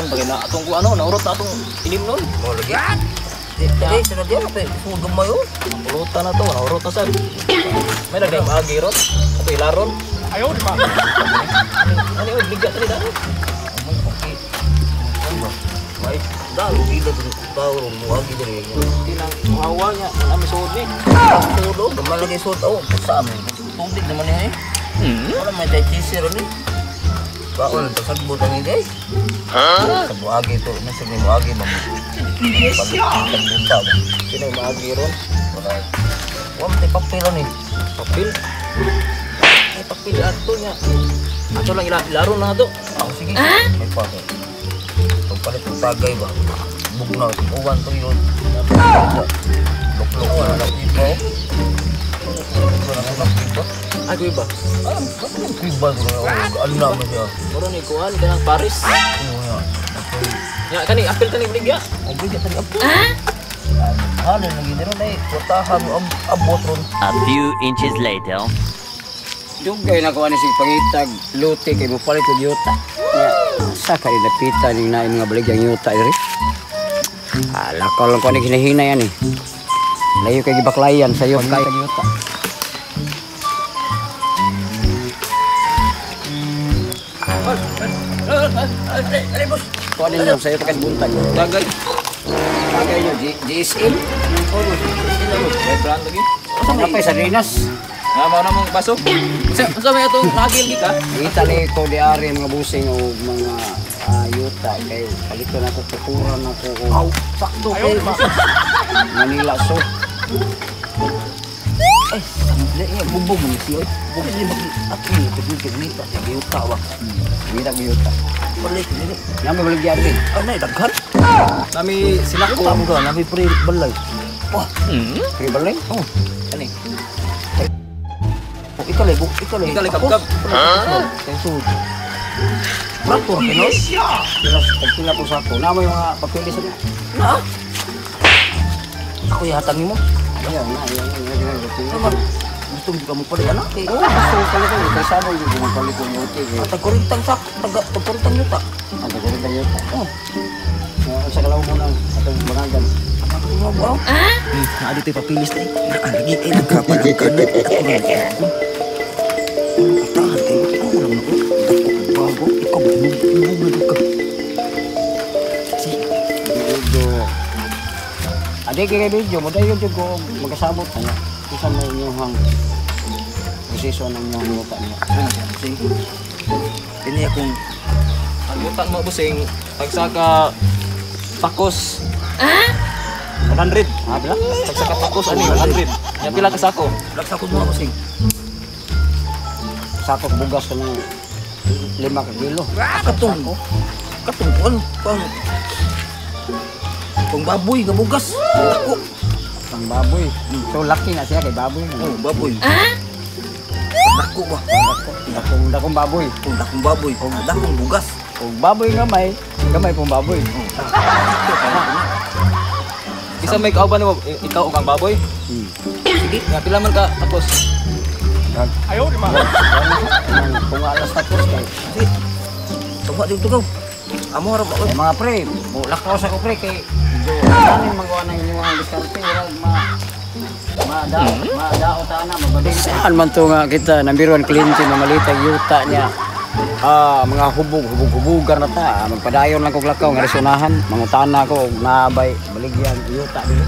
Ilaron pa kay na atong kuano, naurot na atong ilim nun. Mo lagi. Eh, sa diyan pa sud gamay oh. Pulutan na to, naurot na sad. May lagay maagi ron. Ato ilaron. Ayaw, di ba? Ano yung bigya tani dano? Okay. May dalo ila to tao ron mo agi diri. Di lang muhawa niya, wala may suod ni. Tulo, gamay lagi sud oh, sa amin. Tubig naman niya eh. Wala may tay cheese ron eh. Baon to sagbot ang hindi. Ha? Sa buagi to, nasa ni buagi ba mo. Pag bunta ba. Sino yung maagi ron? Wala. Wa man tay papel ni. Papel. Ay, papel ato niya. Ato lang ilaron na ato. Oh, sige. May pa. Pagpalit og tagay ba. Bugnaw uwan to yun. Luklok na lang dito. Ay, kuya ba? Ah, bakit kuya ba? Ano naman siya? Muro ni kuan kanang Paris. Oo nga. Nya kani apel tani baligya. Ang bigat tani apel. Ano lagi nila na eh. Kwartahan mo abot ron. A few inches later. Dugay na ko ani sig pangitag luti kay mopalit og yuta. Nya sa kay napita ning naay mga baligyang yuta diri. Ala ko lang ko ani hinahinay ani. Layo kay gibaklayan sayo kay yuta. Ay, boss. Kuan ninyo sayo pa kay buntag. Tagay. Tagay nyo GSM. May brand lagi. Napay sa Rinas. Nga mao na mong baso. Unsa may atong nagil gi ka? Kita ni ko di ari mga busing o mga yuta kay palito na ko kukuran na ko. Aw, sakto kay Manila so. Ay, sandali niya, bubog mo siya. Bubog niya, ato niya, kagigil nita, yuta ba? Ngita ko yuta. Balik, dili. Nami baligya diri. Anay, daghan. Nami sila ko. Yuta mo ka, nami pre balay. Wah, Pre balay? Oh. Kani. Ikalay, buk, ikalay. Ikalay, kabkab. Ha? Kay sud. Brato, kino? Pila ko sako. Namo yung mga papilis niya. Na? Ako ihatag nimo. Ayaw na, ayaw na, ayaw na. Naman, gusto mo ka mo palit anak eh. Oo, gusto ko palit ko. Kay sabon yung gumapalit ko yuta. Tagkurintang sak, tagkurintang yuta. Ang tagkurintang yuta. Oh. Sa kalaw mo nang atong bangagan. Ah? Naa dito papilis na eh. Naa lagi eh nagkapalang ka na. Ako lang ako. Tahan kayo. Ako lang ako. Bago. Ikaw bumubog ka. Sige. Video. Adi kay video mo dayon jud ko magkasabot ana. Unsa may inyong proseso ng inyong yuta niya. Sige. Kini akong Ang yuta mo busing pagsaka takos. 100. Ah, pila? Pagsaka takos ani 100. Nya pila ka sako? Lagsakod mo ako sing. Sako bugas ka ng 5 ka kilo. Katong. Katong kuan pang pang baboy nga bugas. Ako. Pang baboy. So laki na siya kay baboy. Oh, baboy. Dako ba? Dakong dakong baboy. Oh, dakong baboy. Oh, dakong bugas. Og baboy gamay, gamay pong baboy. Isa may kauban nimo, ikaw ug ang baboy. Sige. Nya pila man ka takos? Ayaw, di ba? Kung alas takos kay. Sige. Tama dito ka. Amo ra ba? Eh, mga pre, lakaw sa ko pre kay kanin magawa ng inyong mga diskarte wala ma madao ta na mabading. Saan man to nga kita nambiruan kliyente mamalitag yuta niya. Mga hubog hubog hubugar na ta. Magpadayon lang kog lakaw nga resonahan, mangutana ko og naabay baligyan yuta dili.